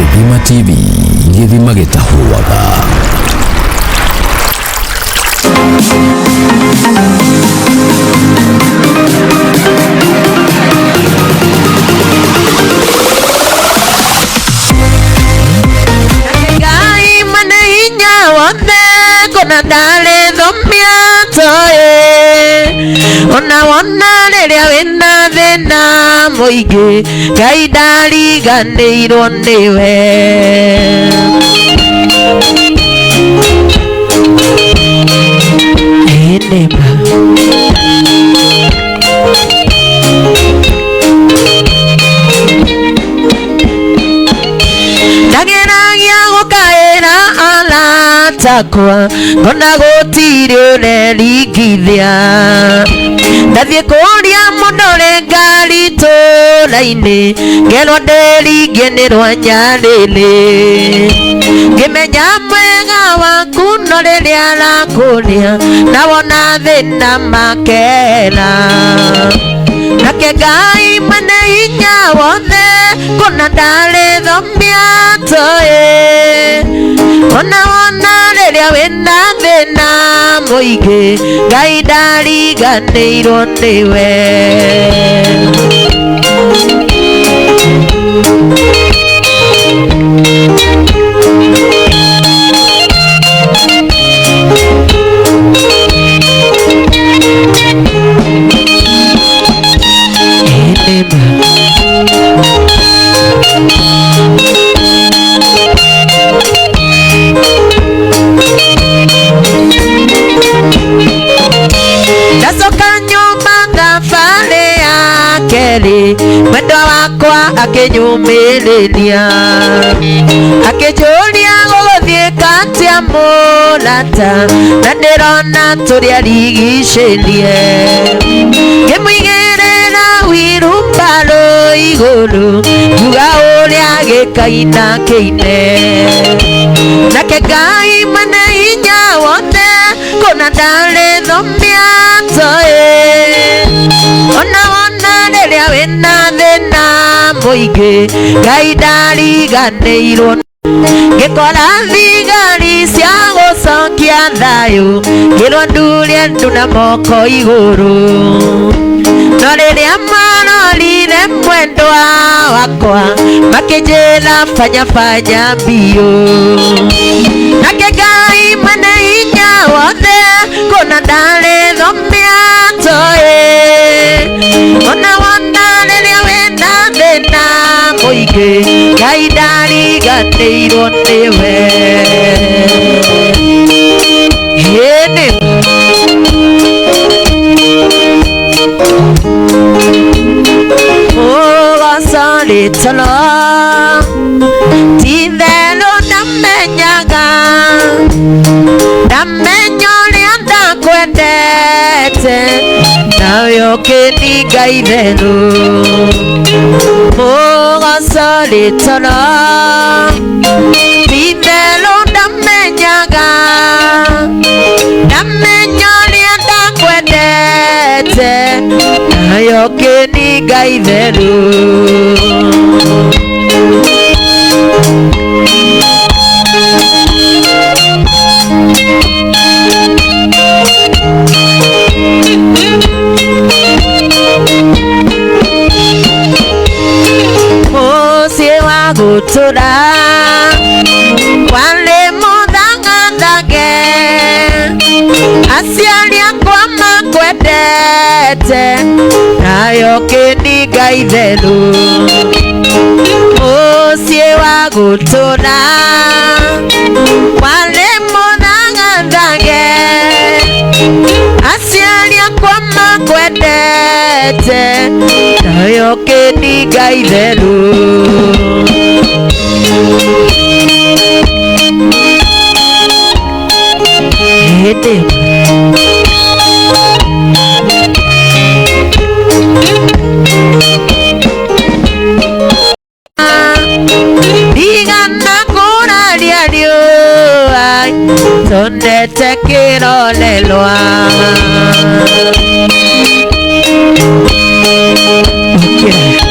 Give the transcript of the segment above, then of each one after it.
Gĩthima TV, gĩthima gĩtahũaga. Ngai mwene hinya wothe kũna ndarĩ thomia toĩ ona wona rĩrĩa wĩna thĩna mũingĩ Ngai ndariganĩirwo nĩwe. Ĩĩ nĩma. Ndageragia gũkaĩra aratakwa ngona gũtirĩ ũreringithia ndathiĩ kũria mũndũ ũrĩ ngari itũũra-inĩ ngerwo ndĩringie nĩ rwa nyarĩrĩ ngĩmenya mwega waku no rĩrĩa arakũrĩa na wona thĩna makera nake Ngai mwene hinya wothe kũna ndarĩ thomia toĩ ona wona rĩrĩa wĩna thĩna mũingĩ Ngai ndariganĩirwo nĩwe. Ĩĩ nĩma. Ndacoka nyũmba thabarĩ ya kerĩ mwendwa wakwa akĩnyũmĩrĩria akĩnjũria gũgũthiĩ katia mũrata na ndĩrona tũrĩa rigicĩrie ngĩmũigĩrĩra wirumbarũ igũrũ ngiuga ũrĩa gĩkaina kĩine nake Ngai mwene hinya wothe kũna ndarĩ thomia toĩ ona wona rĩrĩa wĩna thĩna mũingĩ Ngai ndariganĩirwo ngĩkora thigari cia gũcokia thayũ ngĩrwo ndurie ndu na moko igũrũ no rĩrĩa marorire mwendwa wakwa makĩnjĩra banya banya biũ nake Ngai mwene hinya wothe kũna ndarĩ thomia toĩ ona wona rĩrĩa wĩna thĩna mũingĩ Ngai ndariganĩirwo nĩwe. Ĩĩ nĩma. Mũgoco toro ti-itherũ ndamenyaga ndamenya ũrĩa ndakwendete nawe ũkĩninga itherũ mũgoco toro ti-itherũ ndamenyaga ndamenya ũrĩa ndakwendete nawe ũkĩninga itherũ. Mũciĩ wa gũtũra warĩ mũthangathange aciari akwa makwendete nayo kĩninga itherũ mũciĩ wa gũtũra warĩ mũthangathange aciari akwa makwendete nayo kĩninga itherũ. Ĩĩ nĩma. Ndigana kũraria riũa tonete kĩrorerwa. Ũkĩra.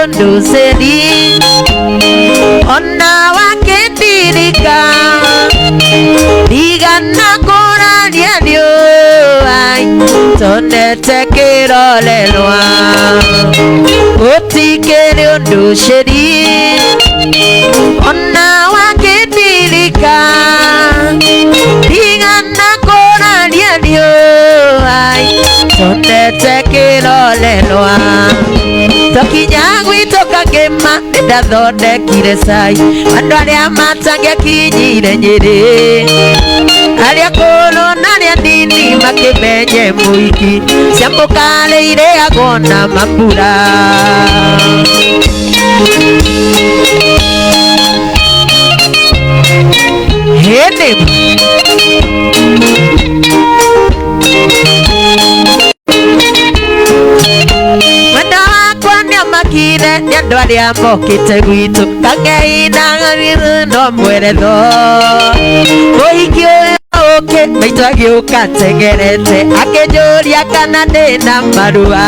ũndũ ceri ona wakĩndirika ndigana kũraria riũa tonete kĩrorerwa gũtikĩrĩ ũndũ ceri ona wakĩndirika ndigana kũraria riũa tonete kĩrorerwa twakinya gwitũ Kangĩma nĩndathondekire cai andũ arĩa matangĩakinyire Nyĩrĩ arĩa akũrũ na arĩa anini makĩmenye mũhiki cia mũkarĩ irĩagwo na mambura. Hĩndĩ mwenda wakwa nĩamakire nĩ andũ arĩa mokĩte gwitũ Kang'ei na no mweretho mũhiki ũyũ ũkĩ maitũ agĩũka teng'erete akĩnjũria kana ndĩna marua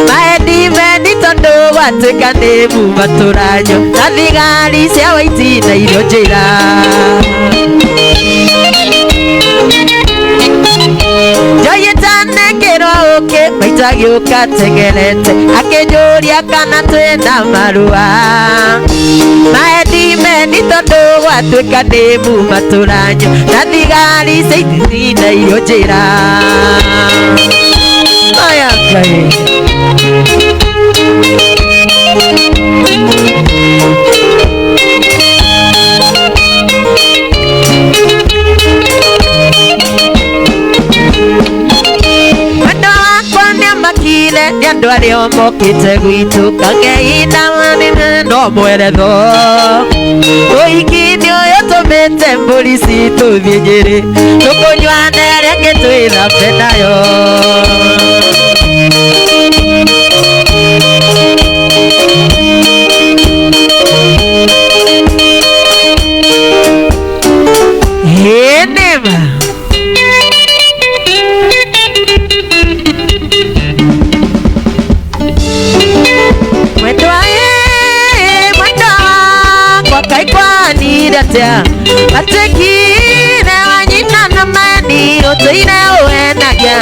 maendi meni tondũ gwatuĩka nĩ muma tũranyo na thigari cia waiti na irio njĩra. Njoyĩte ũkĩ maitũ agĩũka teng'erete akĩnjũria kana twĩna marua maendi meni tondũ gwatuĩka nĩ muma tũranyo na thigari cia ititi na irio njĩra. Aya Ngai. Mwendwa wakwa nĩamakire nĩ andũ arĩa mokĩte gwitũ Kang'ei na no mweretho ũhiki-inĩ ũyũ tũmĩte mbũri citũ thiĩ Nyĩrĩ tũkũnyuane arĩa angĩ twĩthambe nayo. Ĩnĩma. Mwendwa ĩ, mwendwa wakwa kaĩ kwanire atĩa watuĩkire wa nyina na maeni ũtũire ũhenagia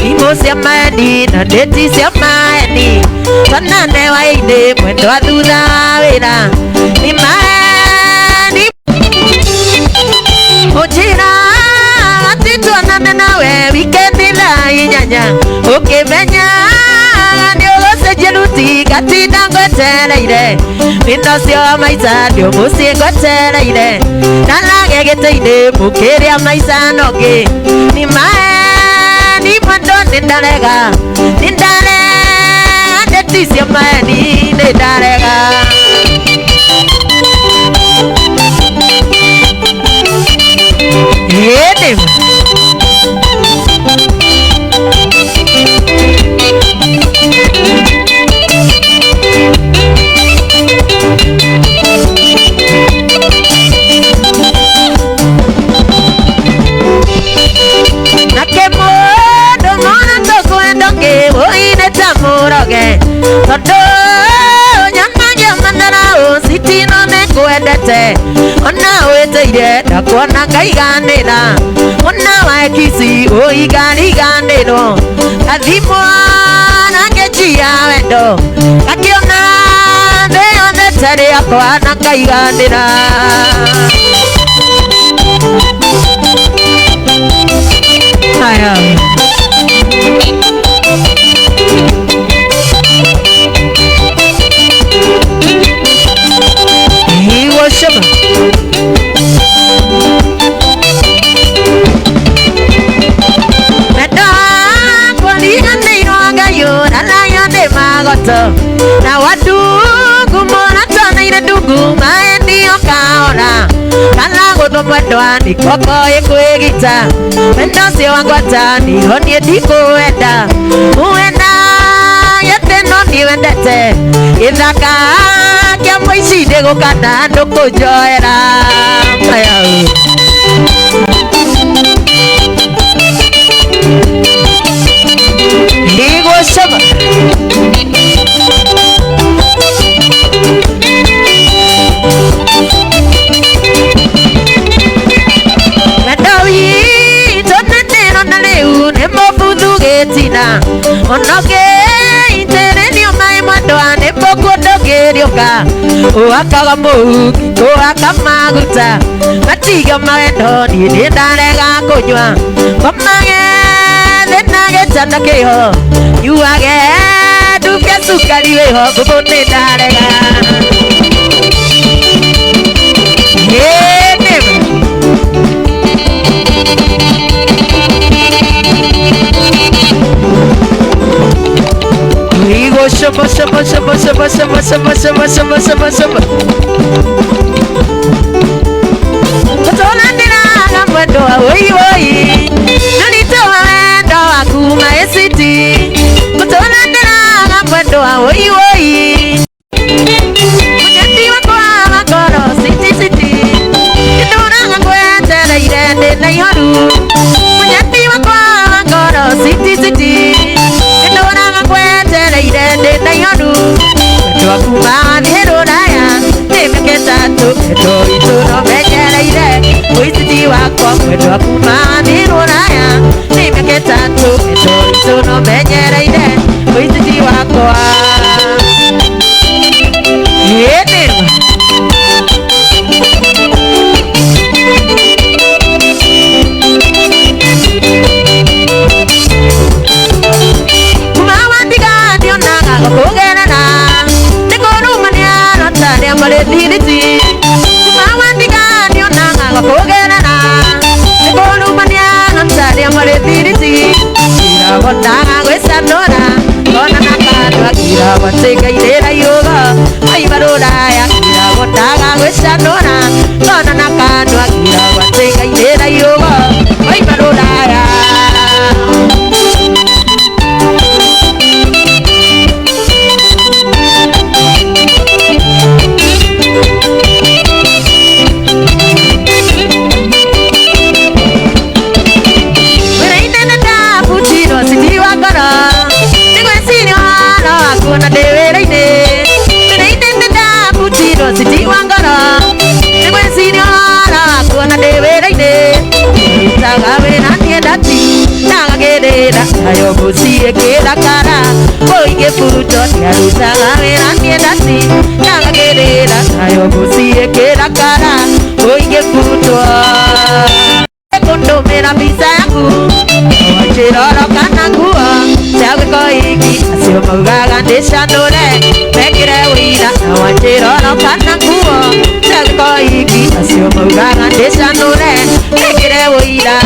imũ cia maeni na ndĩti cia maeni tonane wainĩ mwendwa thutha wa wĩra nĩ maeni ũnjĩra atĩ tuonane nawe wikendi thaa inyanya ũkĩmenya nĩ ũgũcenjia ruti ngatinda ngwetereire wĩna ũcio wa maica nĩ mũciĩ ngwetereire ndarage gĩtĩ-inĩ mũkĩrĩa maica na ũngĩ nĩ maeni mwendwa nĩ ndarega nĩ ndarega ndĩti cia maeni nĩ ndarega. Ĩnĩ. Nake mũndũ mona tũkwenda ũngĩ ũine ta mũroge tondũ nyonagia matharau citino nĩngwendete ona wĩtĩire ndakuona ngaiganĩra ona waekici ũigariganĩrwo ngathimwo na ngĩnjia wendo ngakĩona thĩ yothe tarĩ yakwa na ngaiganĩra. Haya. Iwoshaba. Mwendwa wakwa riganĩirwo Ngai ũrarayo nĩ magoto na wandugu mũratoneire ndungu maendio kahora kana gũthwo mwendwa nĩ koko ĩkwĩgita wendo ũcio wangwata niho niĩ ndikũwenda ũwenda gĩtĩ no niĩ wendete gĩthaka kĩa mũici ndĩgũkana ndũkũnjoera. Aya. Ndigũcama. gĩtina ona ũngĩitĩrĩrio maĩ mwendwa nĩ mũkuo ndũngĩriũka ũhakaga mũhu kũhaka maguta matiga mawendo niĩ nĩ ndarega kũnyua ngomage thĩ na gĩtanda kĩho nyuage nduke cukari wĩho ngũkũ nĩ ndarega. Igo shamba shamba shamba shamba shamba shamba shamba shamba shamba shamba. Kutolandira na mwendo wa woi woi. Nalitoa wendo wa kuma esiti. Kutolandira na mwendo wa woi woi. Mwenyeti wakwa wa ngoro city city. Ndũraga ngwetereire ndĩ na ihoru. Mwenyeti wakwa wa ngoro city city. Ndũraga ngwetereire ndĩ na ihoru. Mwendo waku mathiĩ rũraya nĩ mĩaka ĩtatũ wendo witũ no menyereire. Ũiciti wakwa mwendo waku mathiĩ rũraya nĩ mĩaka ĩtatũ wendo witũ no menyereire. Ũiciti wakwa. Ayo muciĩ kĩrakara kũingĩ buto nĩarutaga wĩra niĩ ndati ndagagĩrĩra ayo mũciĩ kĩrakara kũingĩ butwo kũndũmĩra mbica yaku wanjĩroro kana nguo cia gĩko iki acio maugaga ndĩcanũre mekĩre wĩira na wanjĩroro kana nguo cia gĩko iki acio maugaga ndĩcanũre mekĩre wĩira.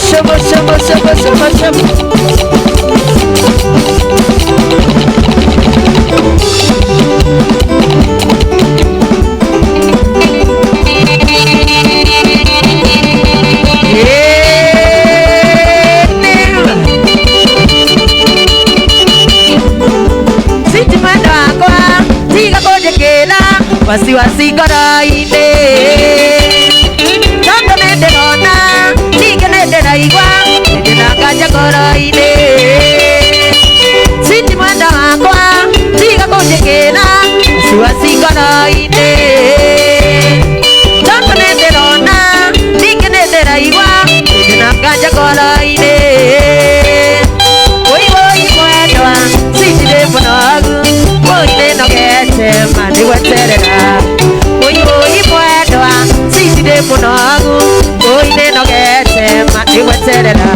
Shamba shamba shamba shamba shamba. Siti mwendo wakwa tiga kũnjĩkĩra wasiwasi ngoro-inĩ tondũ nĩndĩrona ningĩ nĩndĩraigua ndĩna nganja ngoro-inĩ. Siti mwendo wakwa tiga kũnjĩkĩra wasiwasi ngoro-inĩ tondũ nĩndĩrona ningĩ nĩndĩraigua ndĩna nganja ngoro-inĩ. Woi woi mwendwa siti ndĩ mũnogu woi nĩnogete ma nĩgweterera. Woi woi mwendwa siti ndĩ mũnogu woi nĩnogete ma nĩgweterera.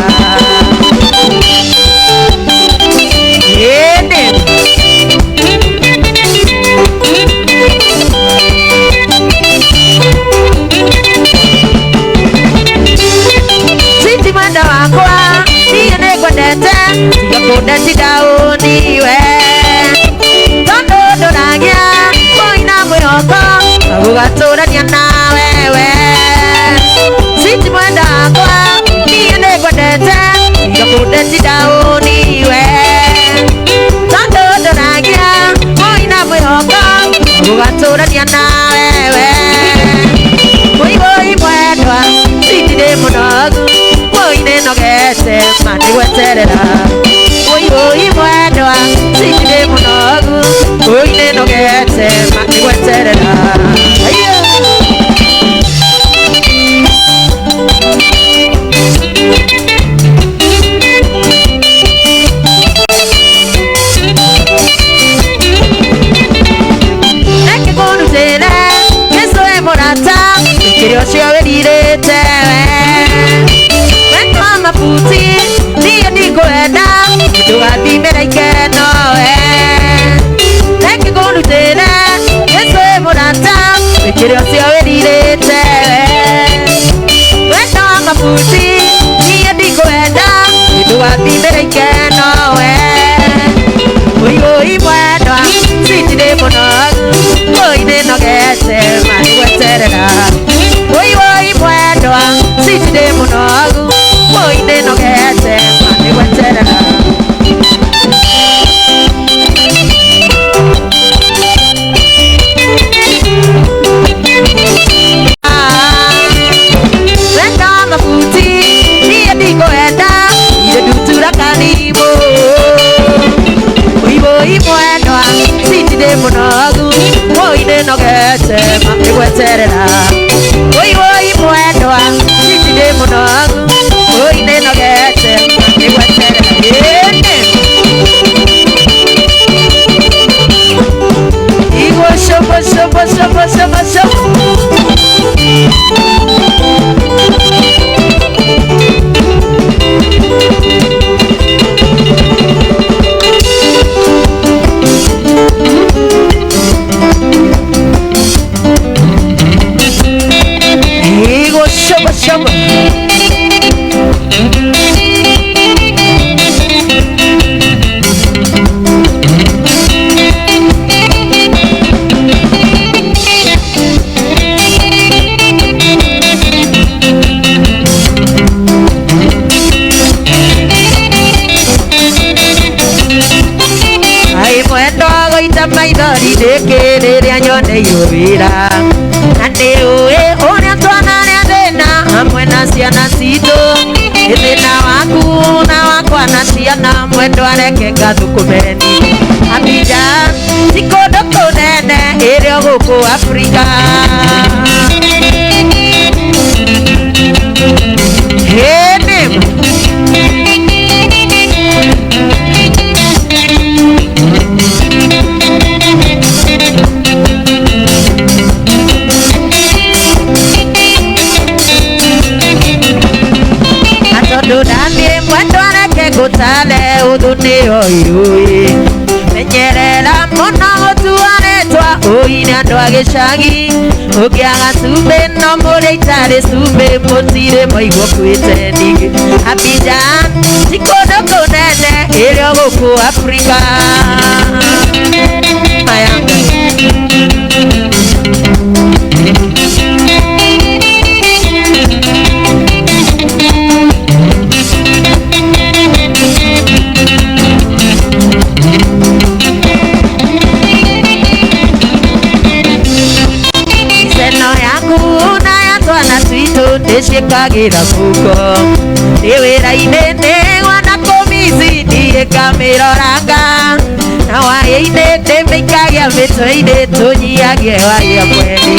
Siti mwenda wakwa niĩ nĩngwendete tiga kũndetida ũniwe tondũ ndũragĩa kũina mwĩhoko wa gũgatũrania nawe we. Siti mwenda wakwa niĩ nĩngwendete tiga kũndetida ũniwe tondũ ndũragĩa kũina mwĩhoko wa gũgatũrania nawe we. Woi woi mwendwa siti ndĩ mũnogu woi nĩnogete ma nĩgweterera. Woi woi mwendwa siti ndĩ mũnogu woi nĩnogete ma nĩgweterera. ndĩ mũnogu Woi nĩnogete ma nĩ gweterera Woi woi mwendwa Sweet ndĩ mũnogu Woi nĩnogete ma nĩ gweterera Wenda mabuti niĩ ndikwenda Irĩ ndutura kanimũ Woi woi mwendwa Sweet ndĩ mũnogu Woi nĩnogete ma nĩ gweterera Woi woi mwendwa Sweet ndĩ mũnogu Woi nĩnogete ma nĩ gweterera Ĩĩ Igwo shobo shobo shobo shobo shobo Igwo shobo shobo Ai mwendwa gũita maithori ndĩkĩ rĩrĩa nyoneirwo wĩra na nĩ ũĩ ũrĩa twanarĩa thĩna hamwe na ciana citũ Nĩ thĩna waku na wakwa na ciana mwendwa reke ngathũkũme niĩ Abidjan ti kũndũ kũnene ĩrĩ o gũkũ Afrika Ĩĩ nĩ tondũ ndathiĩ mwendwa reke ngũtare ũthũ nĩyo iũĩ menyerera mũno gũtuarĩtwa ũi nĩ andũ a gĩcagi ũngĩaga cumbĩ no mũrĩ itarĩ cumbĩ mũtirĩ mwaigua kuĩte ningĩ Abidjan ti kũndũ kũnene ĩrĩ o gũkũ Afrika Maya Seno yaku na ya twana twitũ ndĩciĩkagĩra mũhuko Ndĩ wĩra-inĩ nĩgwa na kũmici niĩ ngamĩroranga na waĩ-inĩ ndĩmĩikagia mĩtwe-inĩ tũnyihagie waĩ mweri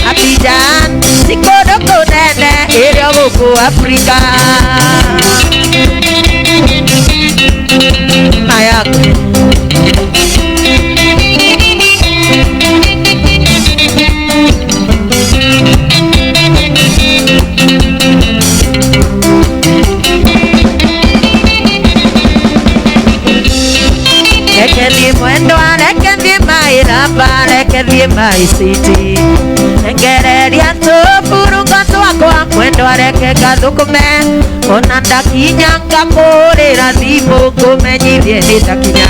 Abidjan ti kũndũ kũnene ĩrĩ o gũkũ Afrika Maya Reke thiĩ mwendwa reke thiĩ maĩ raba reke thiĩ maĩ city Ngereria tũburungo twakwa mwendwa reke ngathũkũme ona ndakinya ngakũhũrĩra thimũ ngũmenyithie nĩ ndakinya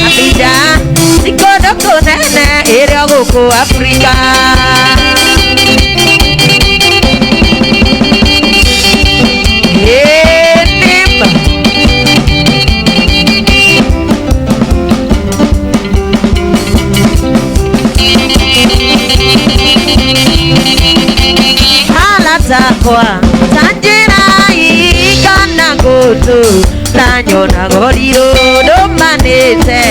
Abidjan ti kũndũ kũnene ĩrĩ o gũkũ Afrika Ĩĩ nĩma Hala takwa ta njĩra ikana ngũtũ na nyona gorirũ ndũmanĩte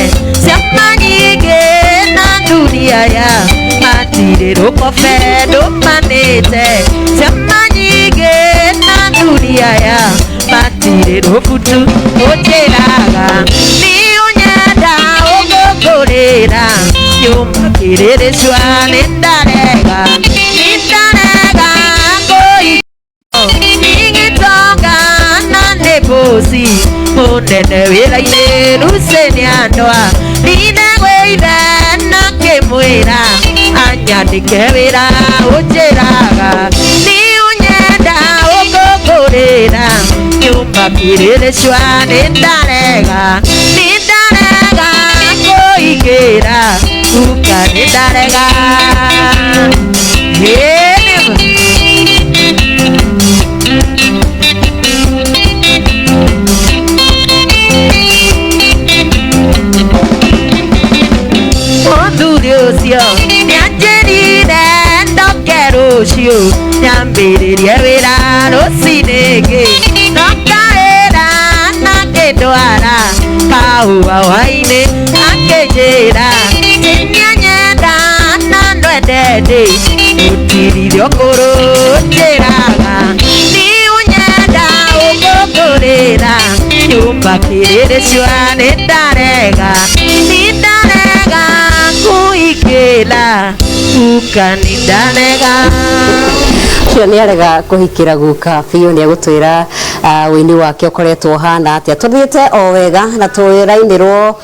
ciama nyingĩ na dunia ya matirĩ rũkobe ndũmanĩte ciama nyingĩ na dunia ya matirĩ rũbutu ũnjĩraga nĩ ũnyenda ũgũkũrĩra nyũmba kĩrĩrĩcua nĩ ndarega nĩ ndarega ngũi Nĩgĩtonga na nĩ bũci mũnene wĩra-inĩ Lucy nĩandwa ndinegwĩire na ngĩmwĩra anyandĩke wĩra ũnjĩraga nĩ ũnyenda ũkũngũrĩra nyũmba kĩrĩrĩcua nĩ ndarega nĩ ndarega kũingĩra Nĩndarega. Ĩĩ. Mũthuri ũcio nĩanjĩrire ndoke rũciũ nyambĩrĩrie wĩra rũcinĩ ngĩ ndoka wĩra na ngĩndwara kahũa hwainĩ akĩnjĩra nĩanyenda na ndwende ndĩ ũtirire ũkũrũ njĩraga nĩ ũnyenda ũgũkũrĩra nyũmba kĩrĩrĩcua nĩndarega nĩndarega kuikĩla guka nĩndarega. Ũcio nĩ arega kũhikĩra guka biũ. Nĩ egũtwĩra ũini wake ũkoretwo ũhana atĩa. Tũthiĩte o wega na tũrainĩrwo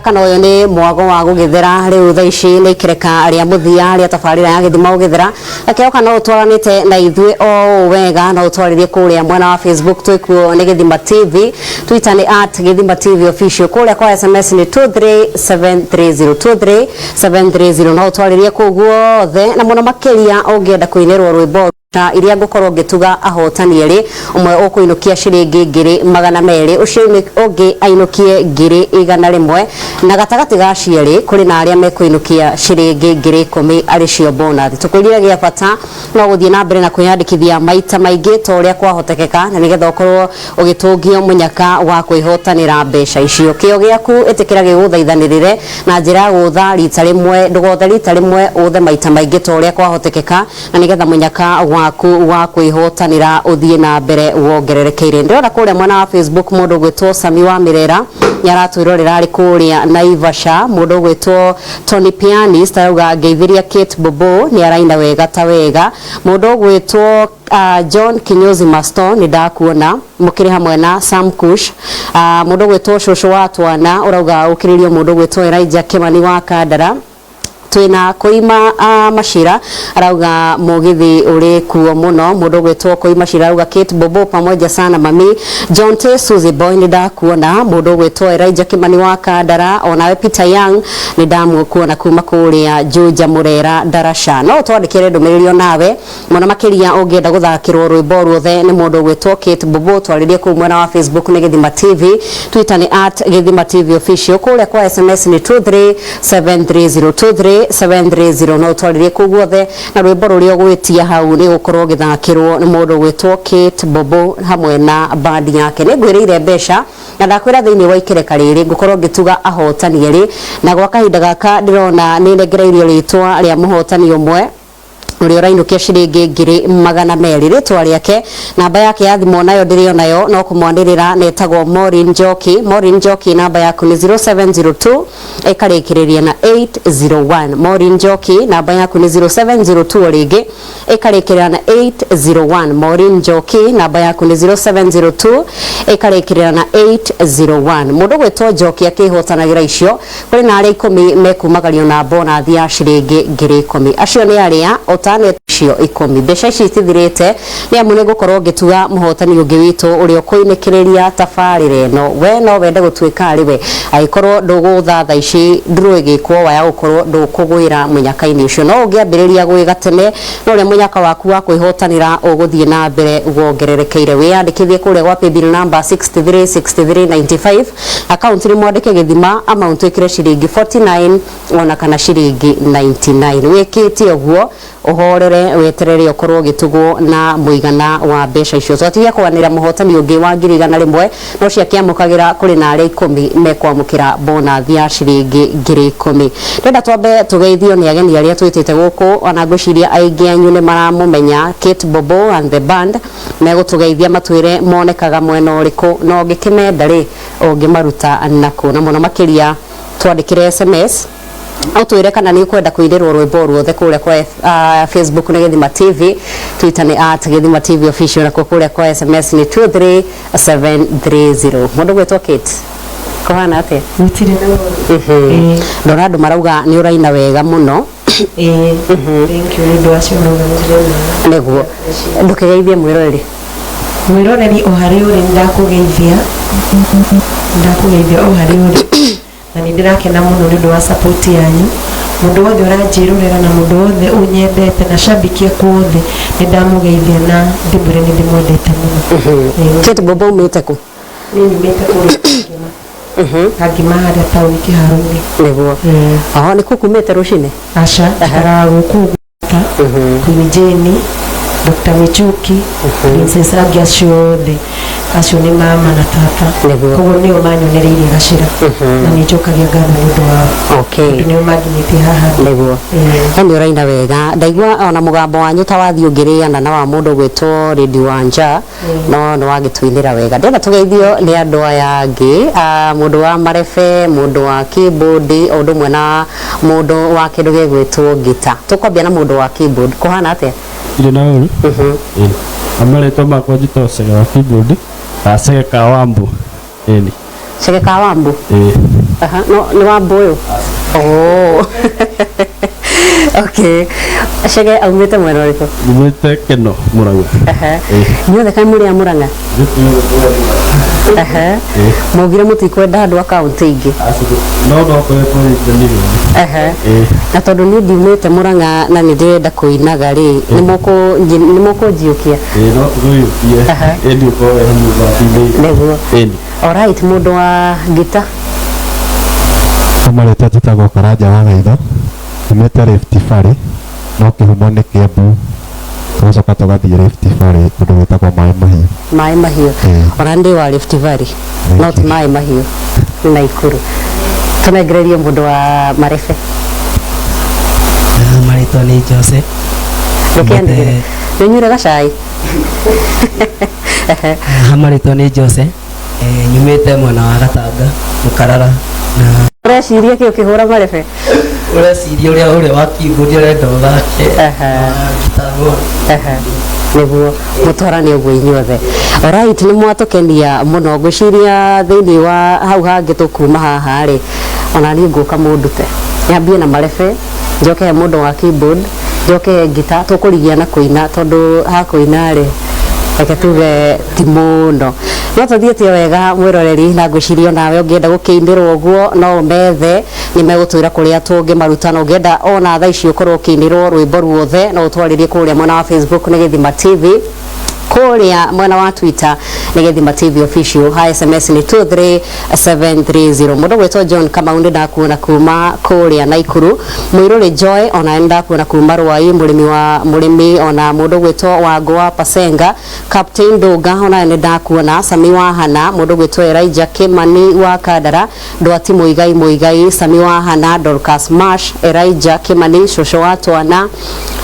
kana ũyũ nĩ mwago wa gũgĩthera. Rĩu thaa ici nĩ ikereka rĩa mũthia rĩa tabarĩra ya Gĩthima gũgĩthera. Akĩoka no ũtwaranĩte na ithuĩ o ũũ wega, no ũtwarĩrie kũrĩa mwena wa Facebook, twĩkuo nĩ Gĩthima TV, Twitter nĩ @GĩthimaTVOfficial, kũrĩa kwa SMS nĩ 23730, 23730. No ũtwarĩrie kũu guothe, na mũno makĩria ũngĩenda kũinĩrwo rwĩmbo ta iria ngũkorwo ngĩtuga ahotani erĩ, ũmwe ũkũinũkia ciringi 200,000, ũcio ũngĩ ainũkie 100,000, na gatagatĩ ga cierĩ kũrĩ na arĩa mekũinũkia ciringi 10,000 arĩ cio bonus. Tũkwĩrire gĩa bata no gũthiĩ na mbere na kwĩyandĩkithia maita maingĩ ta ũrĩa kwahotekeka, na nĩgetha ũkorwo ũgĩtũngio mũnyaka wa kwĩhotanĩra mbeca icio. Kĩo gĩaku ĩtĩkĩra gĩgũthaithanĩrĩre na njĩra ya gũtha rita rĩmwe, ndũgothe rita rĩmwe, ũthe maita maingĩ ta ũrĩa kwahotekeka, na nĩgetha mũnyaka waku wa kwĩhotanĩra ũthiĩ na mbere wongererekeire. Ndĩrona kũrĩa mwena wa Facebook mũndũ ũgwĩtwo Sami wa Mĩrera nĩ aratwĩrorera arĩ kũrĩa Naivasha. Mũndũ ũgwĩtwo Tony Pianist arauga ngeithĩria Kate Bobo, nĩ araina wega ta wega. Mũndũ ũgwĩtwo John Kinyozi Masto, nĩ ndakuona mũkĩrĩ hamwe na Sam Kush. Mũndũ ũgwĩtwo Cũcũ wa Twana ũrauga ũkĩrĩrio mũndũ ũgwĩtwo Elijah Kimani wa Kandara. Twina Koima Mashira arauga mugithi uri kuo muno. Mundu gwitwo Koima Mashira arauga Kate Bobo pamoja sana mami. John T Suzy Boy, ni ndakuona. Mundu gwitwo Elijah Kimani wa Kandara, onawe Peter Young ni ndamukuona kuma kuria Juja Murera Darasha. No twandikire ndumiriri onawe muno makiria ungienda guthakirwo rwimbo ruothe ni mundu gwitwo Kate Bobo, twaririe kuu mwena wa Facebook ni Githima TV, Twitter ni @GithimaTVOfficial, kuria kwa SMS ni 23730, 23730. No twaririe kuu guothe na rwimbo ruria ũgwĩtia hau nĩ gũkorwo gĩthakĩrwo nĩ mũndũ ũgwĩtwo Kate Bobo hamwe na bandi yake. Nĩ ngwĩrĩire mbeca na ndakwĩra thĩinĩ wa ikereka rĩrĩ ngũkorwo ngĩtuga ahotani erĩ, na gwa kahinda gaka ndĩrona nĩ nengereirio rĩtwa rĩa mũhotani ũmwe ũrĩa ũrainũkia ciringi 200,000. Rĩtwa rĩake, namba yake ya thimũ nayo ndĩrĩ onayo, no kũmwanĩrĩra netagwo Maureen Njoki. Maureen Njoki, namba yaku nĩ 0702 ĩkarĩkĩrĩria na 801. Maureen Njoki, namba yaku nĩ 0702 o rĩngĩ ĩkarĩkĩrĩra na 801. Maureen Njoki, namba yaku nĩ 0702 ĩkarĩkĩrĩra na 801. Mũndũ gwĩtwo Njoki akĩhotanagĩra icio, kũrĩ na arĩa 10 mekumagario na bonathi ya ciringi 10,000. Acio nĩ arĩa ũtane icio 10. Mbeca ici itithirĩte, nĩ amu nĩ ngũkorwo ngĩtuga mũhotani ũngĩ witũ ũrĩa ũkũinĩkĩrĩria tabarĩra ĩno. We no wende gũtuĩka arĩ we, angĩkorwo ndũgũtha thaa ici ndũrũ ĩgĩkwo waya gũkorwo ndũkũgwĩra mũnyaka-inĩ ũcio, no ũngĩambĩrĩria gwĩga tene no ũrĩa mũnyaka waku wa kwĩhotanĩra ũgũthiĩ na mbere wongererekeire. Wĩyandĩkithie kũrĩa gwa paybill number 636395, account nĩ mwandĩke Gĩthima, amount ĩkĩre ciringi 49 ona kana ciringi 99. Wĩkĩte ũguo ũhorere weterere ũkorwo ũgĩtugwo na mũigana wa mbeca icio. Twatigia kwanĩra mũhotani ũngĩ wa 100,000, no ciakĩamũkagĩra kũrĩ na arĩa 10 mekwamũkĩra bonathi ya ciringi 10,000. Ndĩrenda twambe tũgeithio nĩ ageni arĩa twĩtĩte gũkũ, ona ngwĩciria aingĩ anyu nĩ maramũmenya. Kate Bobo and the band megũtũgeithia matwĩre monekaga mwena ũrĩkũ, na ũngĩkĩmenda rĩ ũngĩmaruta nakũ, na mũno makĩria twandĩkĩre SMS ũtwĩre kana nĩ ũkwenda kũinĩrwo rwĩmbo ruothe kũrĩa kwa Facebook nĩ Gĩthima TV, Twitter nĩ @GĩthimaTVOfficial, nakuo kũrĩa kwa SMS nĩ 23730. Mũndũ gwĩtwo Kate, kũhana atĩa? Gũtirĩ na ũru. Ndona andũ marauga nĩ ũraina wega mũno. Ĩĩ, thank you nĩ ũndũ wacio marauga nĩ ndĩraina. Nĩguo ndũkĩgeithie mwĩroreri. Mwĩroreri o harĩa ũrĩ, nĩndakũgeithia, ndakũgeithia o harĩa ũrĩ, na nĩ ndĩrakena mũno nĩ ũndũ wa support yanyu. Mũndũ wothe ũranjĩrorera na mũndũ wothe ũnyendete na shabiki akwa othe, nĩ ndamũgeithia na ndĩmwĩre nĩ ndĩmwendete mũno. Ĩĩ. Kate Bobo, umĩte kũ? Niĩ nyumĩte kũrĩa Kangima. Kangima harĩa taũni kĩharo-inĩ. Nĩguo. Oho nĩ kũkumĩte rũcinĩ? Aca, njikaraga gũkũ ta Queen Jane, Dr. Michuki, Princess Aggie, acio othe, acio nĩ mama na tata. Nĩguo. Koguo nĩo manyonereirie gacĩra na nĩ njokagia ngatho nĩ ũndũ wao, tondũ nĩo manginyĩtie haha. Nĩguo. Ĩĩ. He nĩ ũraina wega, ndaigua ona mũgambo wanyu ta wathiĩ ũngĩrĩana na wa mũndũ ũgwĩtwo Lady Wanja, no nĩ wagĩtũinĩra wega. Ndĩrenda tũgeithio nĩ andũ aya angĩ, mũndũ wa marebe, mũndũ wa keyboard, o ũndũ ũmwe na mũndũ wa kĩndũ gĩgwĩtwo ngita. Tũkwambia na mũndũ wa keyboard, kũhana atĩa? Ndirĩ na ũru. Ĩĩ. Marĩtwa makwa njĩtagwo Cege wa keyboard, kana Cege ka Wambu. Ĩni. Cege ka Wambu? Ĩĩ. Aha, no nĩ Wambu ũyũ? Oh. Okay. Cege aumĩte mwena ũrĩkũ? Nyumĩte Keno, Mũrang'a. Ĩĩ. Inyuothe kaĩ mũrĩ a Mũrang'a? Aha. Ĩĩ. Maugire mũtikwenda andũ a kaũntĩ ingĩ. No no koretwo nĩ. Ĩĩ. Na tondũ niĩ ndiumĩte Mũrang'a na nĩ ndĩrenda kũinaga rĩ, nĩ mũkũnjiũkia? Ĩĩ, no tũgũyũkie. Ĩni, ũkorwo wĩ hamwe thaki-inĩ. Nĩguo. Ĩni. Alright, mũndũ wa ngita. Marĩtwa njĩtagwo Karanja wa Gaitho, nyumĩte Rift Valley, no kĩhumo nĩ Kĩambu, tũgacoka tũgathiĩ Rift Valley kũndũ gwĩtagwo Maĩ Mahiũ. Maĩ Mahiũ. Ĩĩ. Ona ndĩ wa Rift Valley, no ti Maĩ Mahiũ, nĩ Naikuru. Tũnengererie mũndũ wa marebe. Marĩtwa nĩ Jose. Ndũkĩanĩrĩre, nĩ ũnyuire gacai? Marĩtwa nĩ Jose. Nyumĩte mwena wa Gatanga, Mũkarara na Ũreciria kĩ ũkĩhũra marebe? Ũreciria ũrĩa wa keyboard arenda ũthake. Gita. Nĩguo mũtwarane ũguo inyuothe. Alright, nĩ mwatũkenia mũno. Ngwĩciria thĩinĩ wa hau hangĩ tũkuma haha rĩ, ona niĩ ngũka mũndute, nyambie na marebe, njoke he mũndũ wa keyboard, njoke he ngita, tũkũrigia na kũina, tondũ ha kũina rĩ, reke tuge ti mũno. No tũthiĩte wega, mwĩroreri, na ngwĩciria onawe ũngĩenda gũkĩinĩrwo ũguo no ũmethe, nĩ megũtwĩra kũrĩa tũngĩmaruta. Na ũngĩenda ona thaa ici ũkorwo ũkĩinĩrwo rwĩmbo ruothe, no ũtwarĩrie kũrĩa mwena wa Facebook nĩ Gĩthima TV, kũrĩa mwena wa Twitter nĩ Gĩthima TV Official, ha SMS nĩ 23730. Mũndũ gwĩtwo John Kamau, nĩ ndakuona kuma kũrĩa Naikuru. Mũirũrĩ Joy, ona nĩ ndakuona kuma Rwai. Mũrĩmi wa mũrĩmi, ona mũndũ gwĩtwo Wangũ wa Pasenga, Captain Ndũnga, ona nĩ ndakuona. Sami wa Hana, mũndũ gwĩtwo Elijah Kimani wa Kandara, Ndwati Muigai, Muigai Sami wa Hana, Dorcas Marsh, Elijah Kimani, cũcũ wa twana,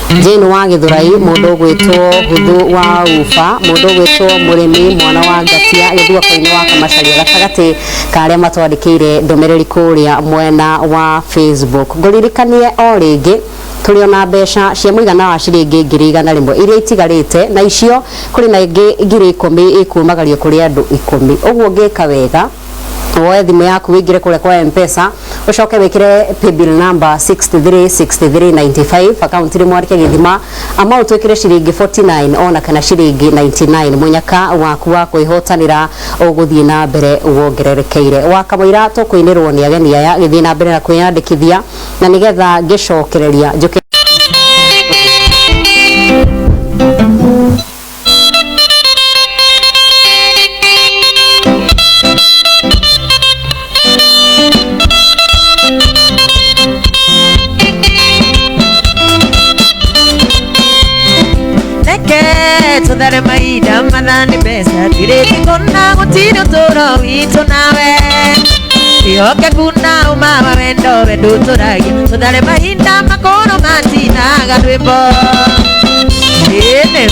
Jane wa Gĩthũrai, mũndũ ũgwĩtwo Huthu wa Uba, mũndũ ũgwĩtwo Mũrĩmi mwana wa Ngatia gĩthũako-inĩ wa Kamacaria, gatagatĩ ka arĩa matwandĩkĩire ndũmĩrĩri kũrĩa mwena wa Facebook. Ngũririkanie o rĩngĩ, tũrĩ ona mbeca cia mũigana wa ciringi 100,000 iria itigarĩte, na icio kũrĩ na ĩngĩ 10,000 ĩkumagario kũrĩ andũ 10. Ũguo ũngĩka wega, woe thimũ yaku, wĩingĩre kũrĩa kwa Mpesa, ũcoke wĩkĩre paybill number 636395, akaunti rĩ mwandĩke Gĩthima, amount wĩkĩre ciringi 49 ona kana ciringi 99, mũnyaka waku wa kwĩhotanĩra ũgũthiĩ na mbere wongererekeire. Wa kamũira tũkũinĩrwo nĩ ageni aya, gĩthiĩ na mbere na kwĩyandĩkithia na nĩgetha ngĩcokereria njũke. Reke tũthare mahinda mathani, mbeca tirĩthikona, gũtirĩ ũtũũro witũ nawe wĩhokeku na ũma wa wendo we ndũtũragia. Tũthare mahinda makũrũ matinaga rwĩmbo ĩnĩ.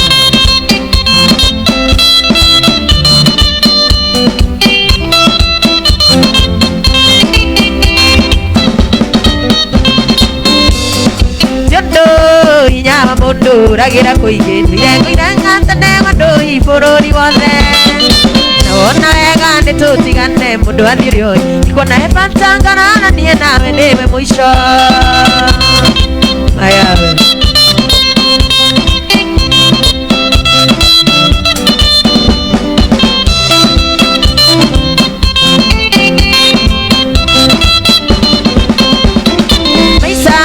Ti ũndũ hinya wa mũndũ ũragĩra kũingĩ, tuire ngũire tene ng'andũ bũrũri wothe, na wona wega nĩ tũtigane, mũndũ athiĩ ũrĩa ndikuona he bata ngararanie nawe, nĩwe mũico ayawe. Maica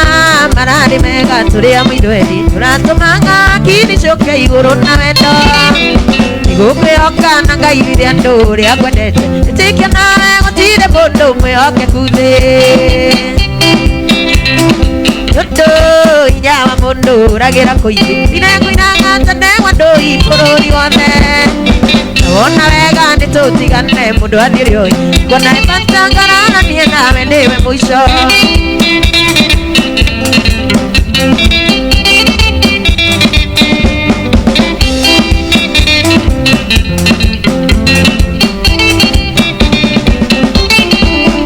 mega tũrĩ a mũirweri tũratũmaga kini cũke igũrũ na wendo nĩgũkwĩhoka na Ngai rĩrĩa andũ ũrĩa ngwendete ĩtĩkia nawe gũtirĩ mũndũ mwĩhokeku thĩ tondũ hinya wa mũndũ ũragĩra kũingĩ ndinekũinaga tene ndũi bũrũri wothe wona wega nĩ tũtigane mũndũ athiĩ rĩoi kuona ĩbatangararanie nawe nĩwe mũico.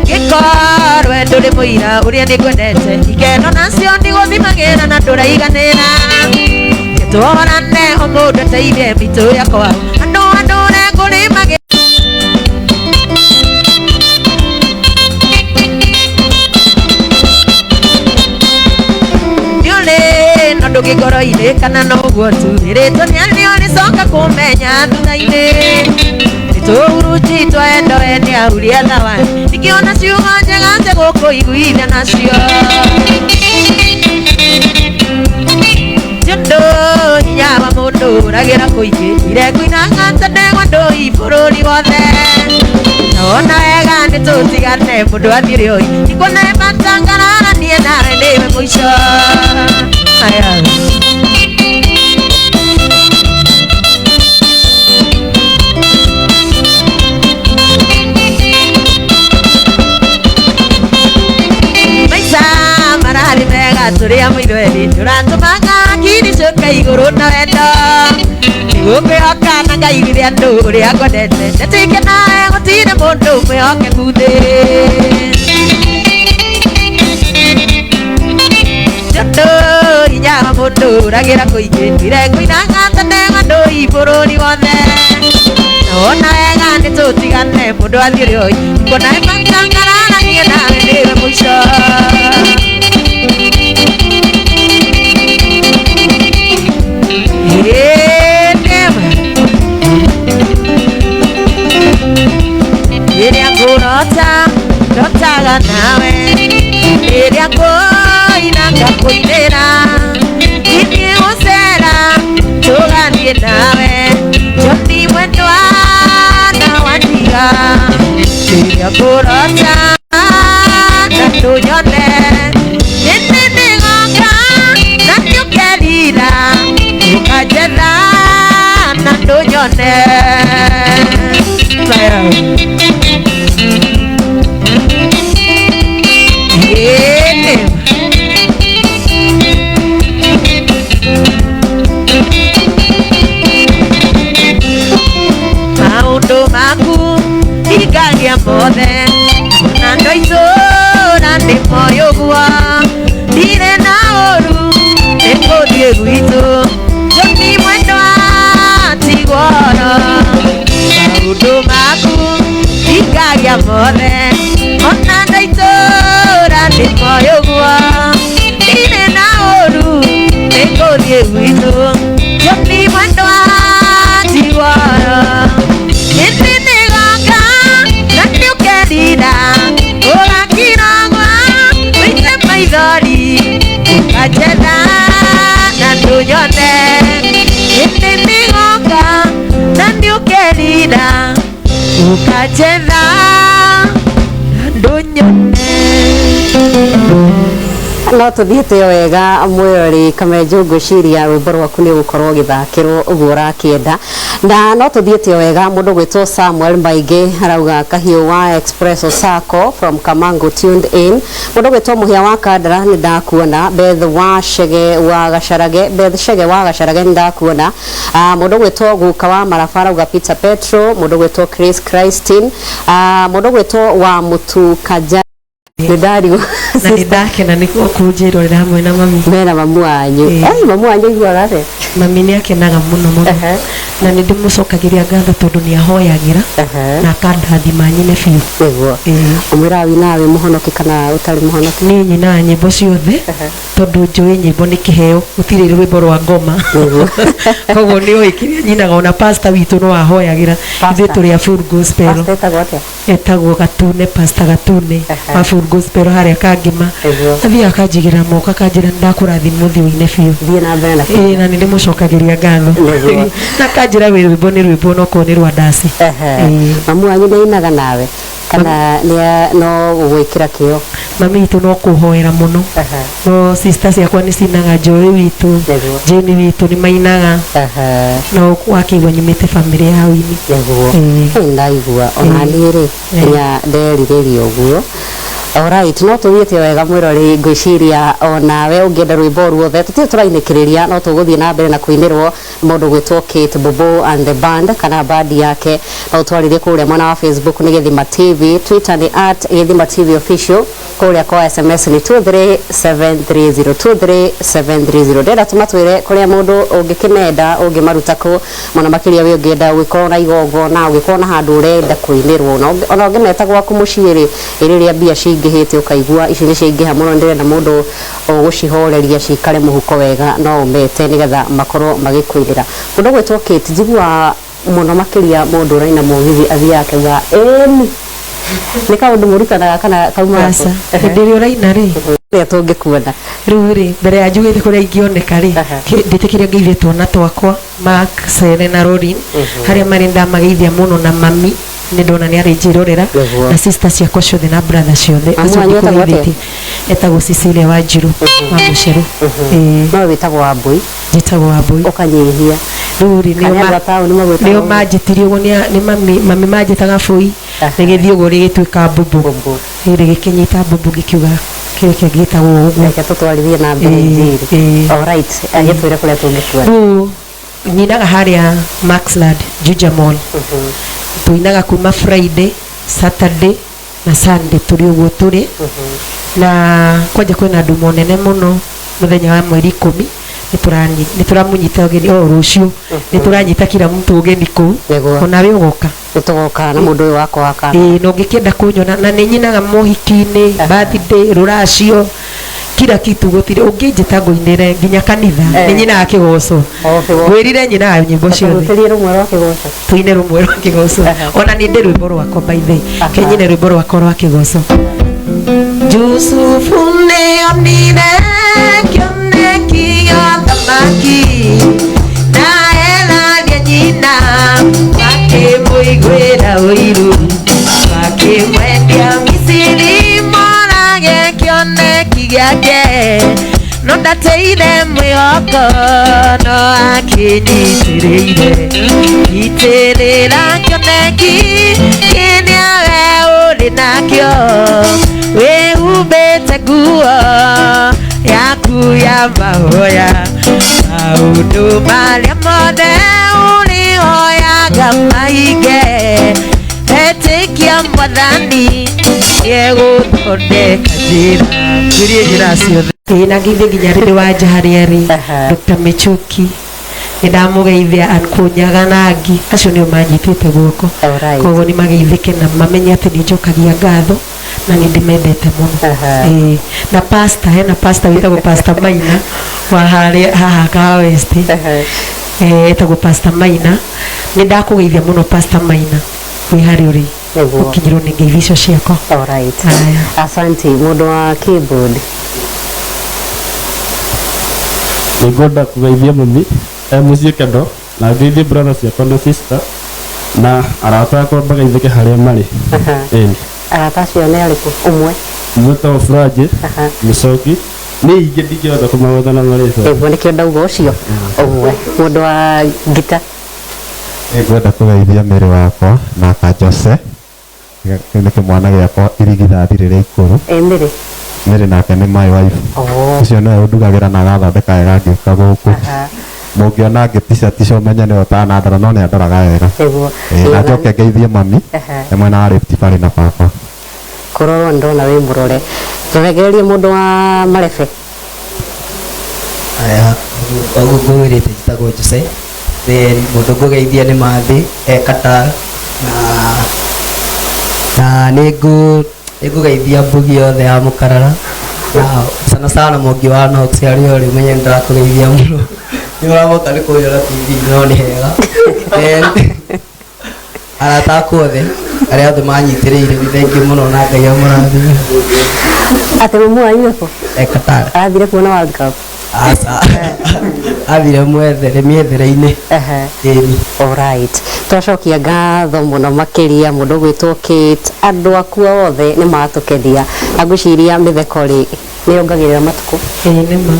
Gĩkorwe ndũrĩ mũira ũrĩa nĩngwendete ikeno nacio ndigũthimagĩra na ndũraiganĩra tũhorane o mũndũ ateithie mitũ yakwa andũ andũre ngũrĩmagĩra. Nĩũrĩ no ndũngĩ ngoro-inĩ kana no ũguo tu ĩrĩtwo nĩ arĩa ũrĩcoka kũmenya thutha-inĩ nĩtũhurunjitwo endo ene ahuria thawani ndingĩona ciugo njega njegũkũiguithia nacio tondũ hinya wa mũndũ ũragĩra kũingĩ irekũinaga tene ndũi bũrũri wothe na wona wega nĩ tũtigane mũndũ athiĩ rĩoi ndikuona ĩbatangararanie nawe nĩwe mũico. Aya. Maica mararĩ mega tũrĩ a mũirweri tũratũmaga kini cũke igũrũ na wendo nĩgũkwĩhoka na Ngai rĩrĩa andũ ũrĩa ngwendete ndetĩkia nawe gũtirĩ mũndũ mwĩhokeku thĩ tondũ hinya wa mũndũ ũragĩra kũingĩ ndirekũinaga tene ndũi bũrũri wothe na wona wega nĩ tũtigane mũndũ athiĩ rĩoi kuona ĩbatangararanie nawe nĩwe mũico. Rĩrĩa ngũrota ndotaga nawe rĩrĩa ngũina ngakũinĩra ithiĩ gũcera tũgathiĩ nawe Joni mwendwa na wandiga rĩrĩa ngũrota na ndũnyone nĩndĩ nĩgoka na nĩũkerira ũkanjetha na ndũnyone. Maũndũ maku hingagia mothe na ndoitũra nĩ moĩ ũguo ndirĩ na ũru nĩngũthiĩ gwitũ Joni mwendwa tigworo maũndũ maku hingagia mothe ona ndoitũra nĩ moĩ ũguo ndirĩ na ũru nĩngũthiĩ gwitũ Joni mwendwa tigworo ĩndĩ nĩgoka na nĩũkerira ũgakiragwa ũite maithori ũkanjetha na ndũnyone ĩndĩ nĩgoka na nĩũkerira ũkanjetha na ndũnyone. No tuthiĩte wega mwĩrori Kamenju, ngwĩciria rwĩmbo rwaku nĩ ũgũkorwo ũgĩthakĩrwo ũguo ũrakĩenda na no tuthiĩte wega. Mũndũ gwĩtwo Samuel Maingĩ arauga Kahiũ wa Expresso Sacco from Kamango tuned in. Mũndũ gwĩtwo Mũhĩa wa Kandara nĩ ndakuona, Beth wa Chege wa Gacarage, Beth Chege wa Gacarage nĩ ndakuona. Mũndũ gwĩtwo Guka wa Maraba arauga Peter Petro, mũndũ gwĩtwo Chris Christine, mũndũ gwĩtwo wa Mũtu Kanja nĩ ndarigwo na nĩ ndakena nĩ kũnjĩrorera hamwe na mami mena mamu wanyu. Ĩĩ. Mamu wanyu aiguaga atĩa? Mami nĩ akenaga mũno mũno. Na nĩ ndĩmũcokagĩria ngatho tondũ nĩ ahoyagĩra na akandathima nyine biũ. Nĩguo. Ĩĩ. Ũmwĩraga winaga wĩ mũhonoki kana ũtarĩ mũhonoki? Niĩ nyinaga nyĩmbo ciothe tondũ njũĩ nyĩmbo nĩ kĩheo, gũtirĩ rwĩmbo rwa ngoma. Koguo nĩ ũĩ kĩrĩa nyinaga, ona pastor witũ no ahoyagĩra. Ithuĩ tũrĩ a full gospel. Pastor etagwo atĩa? Etagwo Gatune, Pastor Gatune wa full gospel harĩa Kangĩma. Athiaga akanjigĩra moko akanjĩra nĩ ndakũrathima ũthiũ-inĩ biũ. Thiĩ na mbere na Ĩĩ, na nĩ ndĩmũcokagĩria ngatho. Na akanjĩra wĩ rwĩmbo nĩ rwĩmbo onokorwo nĩ rwa ndaci. Ĩĩ. Mamu wanyu nĩ ainaga nawe kana nĩ no gũgwĩkĩra kĩo? Mami witũ no kũhoera mũno, no sister ciakwa nĩ cinaga, Joy witũ, Jane witũ nĩ mainaga, no wakĩigua nyumĩte bamĩrĩ ya ũini. Nĩguo. Ĩĩ, ndaigua ona niĩ rĩ nginya nderirĩria ũguo. Alright, no tũthiĩte wega mwĩrori, ngwĩciria onawe ũngĩenda rwĩmbo ruothe tũtirĩ tũrainĩkĩrĩria, no tũgũthiĩ na mbere na kũinĩrwo mũndũ gwĩtwo Kate Bobo and the band kana band yake. No ũtwarĩrie kũrĩa mwena wa Facebook nĩ Gĩthima TV, Twitter nĩ at Gĩthima TV official, kũrĩa kwa SMS nĩ 23730 23730. Ndĩrenda tũmatwĩre kũrĩa mũndũ ũngĩkĩmenda ũngĩmaruta kũ, mũno makĩria wĩ ũngĩenda ũgĩkorwo na igongona, ũngĩkorwo na handũ ũrenda kũinĩrwo, ona ũngĩmeta gwaku mũciĩ rĩ, rĩrĩa mbia cingĩhĩte ũkaigua ici nĩ ciaingĩha mũno, ndĩrenda mũndũ ũgũcihoreria cikare mũhuko wega, no ũmete nĩgetha makorwo magĩkũinĩra. Mũndũ ũgwĩtwo Kate, njiguaga mũno makĩria mũndũ ũraina mũgithi athiaga akauga ĩni, nĩ kaũndũ mũrutanaga kana kaumaga kũ? Aca, hĩndĩ ĩrĩa ũraina rĩ, Kũrĩa tũngĩkuona? Rĩu rĩ, mbere ya njugĩte kũrĩa ingĩoneka rĩ, ndĩtĩkĩre ngeithie twana twakwa Mark, Sere na Rorin harĩa marĩ, ndamageithia mũno, na mami nĩ ndona nĩ arĩ njĩrorera, na sister ciakwa ciothe na brother ciothe. Mamu Acio wanyu etagwo atĩa? ndikũgeithĩtie. Etagwo Cecilia Wanjiru wa Mũcerũ. Ĩĩ. No wĩtagwo Wambui? Njĩtagwo Wambui. Ũkanyihia. Rĩu rĩ, Kana andũ a taũni magwĩtaga nĩo ũguo? manjĩtirie ũguo, nĩ mami manjĩtaga bũi, rĩgĩthiĩ ũguo rĩgĩtuĩka mbũmbũ. Ĩĩ, rĩgĩkĩnyita mbũmbũ, ngĩkiuga kĩrĩa gĩtagwo ũguo. Reke tũtwarithie na mbere injiri. Alright, agĩtwĩre kũrĩa tũngĩkuona. Rĩu nyinaga harĩa Maxland Juja Mall. Tũinaga kuma Friday, Saturday na Sunday, tũrĩ ũguo tũrĩ na kwanja kwĩna ndumo nene mũno mũthenya wa mweri 10, nĩ tũramũnyita ũgeni o rũciũ, nĩ tũranyita kila mtu ũgeni kũu, onawe ũgoka. Nĩ tũgoka na mũndũ ũyũ wakwa wa kamera. Ĩĩ, na ũngĩkĩenda kũnyona, na nĩ nyinaga mohiki-inĩ, birthday, rũracio, kila kitu, gũtirĩ ũngĩnjĩta ngũinĩre, nginya kanitha nĩ nyinaga kĩgoco. Ngwĩrire nyinaga nyĩmbo ciothe. Tũrutĩrie rũmwe rwa kĩgoco. Tũine rũmwe rwa kĩgoco. Ona nĩ ndĩ rwĩmbo rwakwa, by the way, kenyine rwĩmbo rwakwa rwa kĩgoco. Jusufu nĩonire kĩoneki gĩa thamaki na eraria nyina, makĩmũiguĩra ũiru, makĩmwendia Misiri morage kĩoneki gĩake, no ndateire mwĩhoko, no akĩnyitĩrĩire. Nyitĩrĩra kĩoneki kĩrĩa we ũrĩ nakĩo, wĩhumbĩte nguo yaku ya mahoya, maũndũ marĩa mothe ũrĩhoyaga mahinge, etĩkia Mwathani nĩegũthondeka njĩra. Ngwĩrie njĩra ciothe. Ĩĩ, na ngeithie nginya rĩrĩ wanja harĩa rĩ Dr. Michuki, nĩ ndamũgeithia, Ankunyaga na angĩ acio nĩo manyitĩte guoko, koguo nĩ mageithĩke na mamenye atĩ nĩ njokagia ngatho na nĩ ndĩmendete mũno. Ĩĩ, na pastor, hena pastor wĩtagwo Pastor Maina wa harĩa haha Kahawa West, etagwo Pastor Maina, nĩ ndakũgeithia mũno Pastor Maina, wĩ harĩa ũrĩ, ũkinyĩrwo nĩ ngeithi icio ciakwa. Alright. Haya. Asante. Mũndũ wa keyboard. Nĩngwenda kũgeithia mami e mũciĩ kendo, na ngeithie brother ciakwa na sister na arata akwa, mbageithĩke harĩa marĩ. Ĩni. Arata acio nĩ arĩkũ? Ũmwe. Mwĩtagwo Furaji Mũcoki, nĩ ingĩ ndingĩhota kũmagweta na marĩtwa. Nĩguo, nĩkĩo ndauga ũcio ũmwe. Mũndũ wa ngita. Nĩngwenda kũgeithia mĩrĩ wakwa na Kajose, kĩu nĩ kĩmwana gĩakwa irigithathi rĩrĩa ikũrũ. Ĩ mĩrĩ? Mĩrĩ nake nĩ my wife. Ũcio nĩwe ũndugagĩra na agathondeka wega ngĩũka gũkũ. Mũngĩona ngĩticatica ũmenye nĩwe ũtanandora, no nĩ andoraga wega. Ĩĩ, na njoke ngeithie mami e mwena wa Rift Valley na baba. Kũrorwo ndona wĩ mũrore. Tũregererie mũndũ wa marebe. Aya, ũguo ngwĩrĩte njĩtagwo Jose. Then mũndũ ngũgeithia nĩ Mathi e Qatar, na nĩngũgeithia mbugi yothe ya Mũkarara, na sana sana Mwangi wa Knox harĩa ũrĩ, ũmenye nĩndĩrakũgeithia mũno, nĩ ũraboka nĩ kũnyona TV no nĩ hega. Then arata akwa othe arĩa othe manyitĩrĩire, nĩ thengiũ mũno na Ngai amũrathime. Atĩ mamu wanyu eko? E Qatar. Arathire kuona World Cup? Aca, athire mwethere mĩethere-inĩ. Ĩni. Alright. Twacokia ngatho mũno makĩria mũndũ ũgwĩtwo Kate, andũ aku othe nĩ matũkenia, na ngwĩciria mĩtheko rĩ nĩ yongagĩrĩra matukũ. Ĩĩ nĩ ma.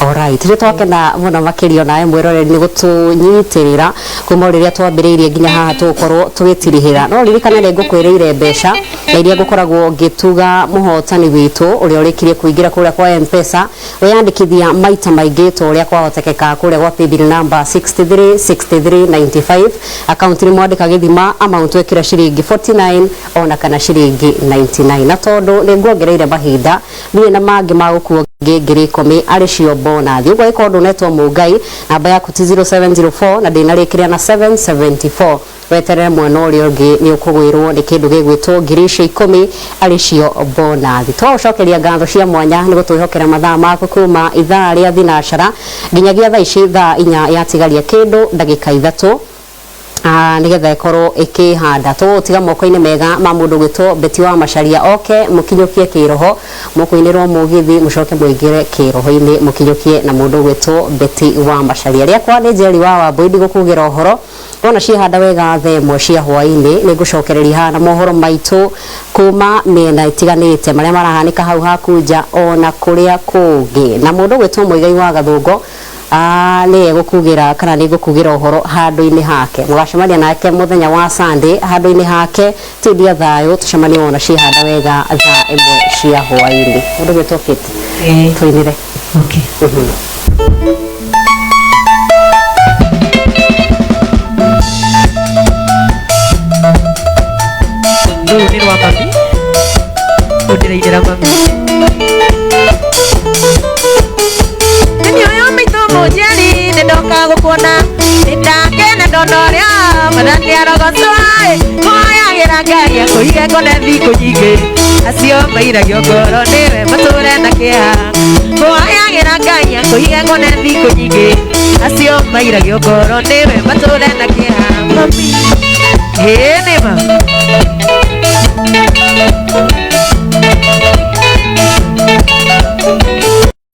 Alright, nĩ twakena mũno makĩria onawe mwĩroreri nĩ gũtũnyitĩrĩra kuma o rĩrĩa twambĩrĩirie nginya haha tũgũkorwo tũgĩtirihĩra. No ririkane nĩ ngũkwĩrĩire mbeca na iria ngũkoragwo ngĩtuga mũhotani witũ ũrĩa ũrĩkirie kũingĩra kũrĩa kwa M-Pesa, wĩyandĩkithia maita maingĩ ta ũrĩa kwahotekeka kũrĩa gwa paybill number 636395, akaunti nĩ mwandĩka gĩthima, amount wekĩra ciringi 49 ona kana ciringi 99. Na tondũ nĩ nguongereire mahinda, ndirĩ na mangĩ ma gũkuo 10,000 arĩ cio bonathi. Ũguo angĩkorwo ndũnetwo Mũngai, namba yaku ti 0704 na ndĩnarĩkĩria na 774, weterere mwena ũrĩa ũngĩ nĩ ũkũgwĩrwo nĩ kĩndũ gĩgwĩtwo 10,000 arĩ cio bonathi. Twagũcokeria ngatho cia mwanya nĩ gũtwĩhokera mathaa maku kuma ithaa rĩa thinacara nginyagia thaa ici thaa 4 yatigaria kĩndũ ndagĩka 3, nigetha ĩkorwo ĩkĩhanda. Tũgũtiga moko-inĩ mega ma mũndũ ũgwĩtwo Betty wa Macharia, oke mũkinyũkie kĩroho, mũkũinĩrwo mũgithi, mũcoke mũingĩre kĩroho-inĩ mũkinyũkie na mũndũ ũgwĩtwo Betty wa Macharia. Rĩakwa nĩ Njeri wa Wambui, ndigũkugĩra ũhoro wona ciehanda wega thaa 1 cia hwaĩ-inĩ. Nĩ ngũcokereria haha na mohoro maitũ kuma mĩena ĩtiganĩte marĩa marahanĩka hau haku nja ona kũrĩa kũngĩ, na mũndũ ũgwĩtwo Mũigai wa Gathũngo nĩ egũkugĩra kana nĩ ngũkugĩra ũhoro handũ-inĩ hake. Mũgacemania nake mũthenya wa Sunday handũ-inĩ hake. Tindia thayũ, tũcemanie wona ciehanda wega thaa 1 cia hwaĩ-inĩ. Mũndũ ũgwĩtwo Kate, tũinĩre. Okay. Rũrũ nĩ rwa mami, ũndĩrainĩra mami. Nĩ ũyũ maitũ mũnjeri, nĩ ndoka gũkuona, nĩ ndakena ndona ũrĩa mwathani arogocwo ĩ, kũhoyagĩra Ngai akũige ngone thikũ nyingĩ, acio mairagio ngoro nĩwe matũre na kĩeha. Kũhoyagĩra Ngai akũige ngone thikũ nyingĩ, acio mairagio ngoro nĩwe matũre na kĩeha. Mami, ĩĩ nĩ ma.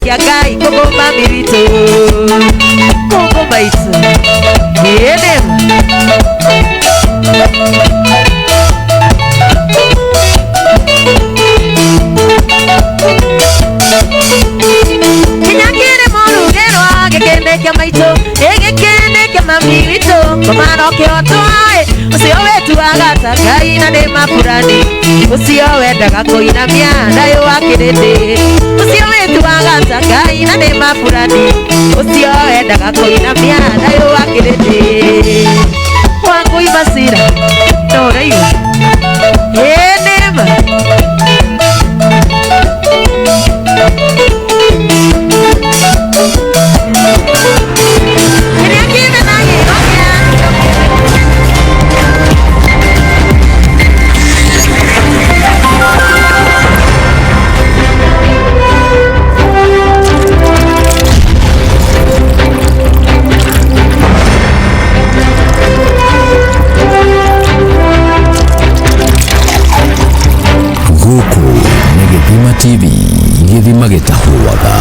Ya Ngai kũgũma mĩritũ, kũgũma itu, ĩĩ nĩ ma. Kinya kĩrĩ mũrugĩrwa gĩkĩndĩ kĩa maitũ, ĩgĩkĩndĩ kĩa mami witũ, ngoma no kĩhotwo ĩ, ũcio wĩtuaga ta Ngai na nĩ maburani, ũcio wendaga kũinamia thayũ wa kĩrĩndĩ, ũcio wĩtuaga ta Ngai na nĩ maburani, ũcio wendaga kũinamia thayũ wa kĩrĩndĩ. Wangui Macira, no ũraigua? Ĩĩ nĩ ma. Kĩrĩa kĩmenagĩrwo kĩa Gũkũ nĩ Gĩthima TV, gĩthima gĩtahũaga.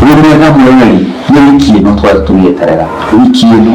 Wĩ mwega mwĩroreri, nĩ wiki ĩno tũgĩeterera wiki ĩno.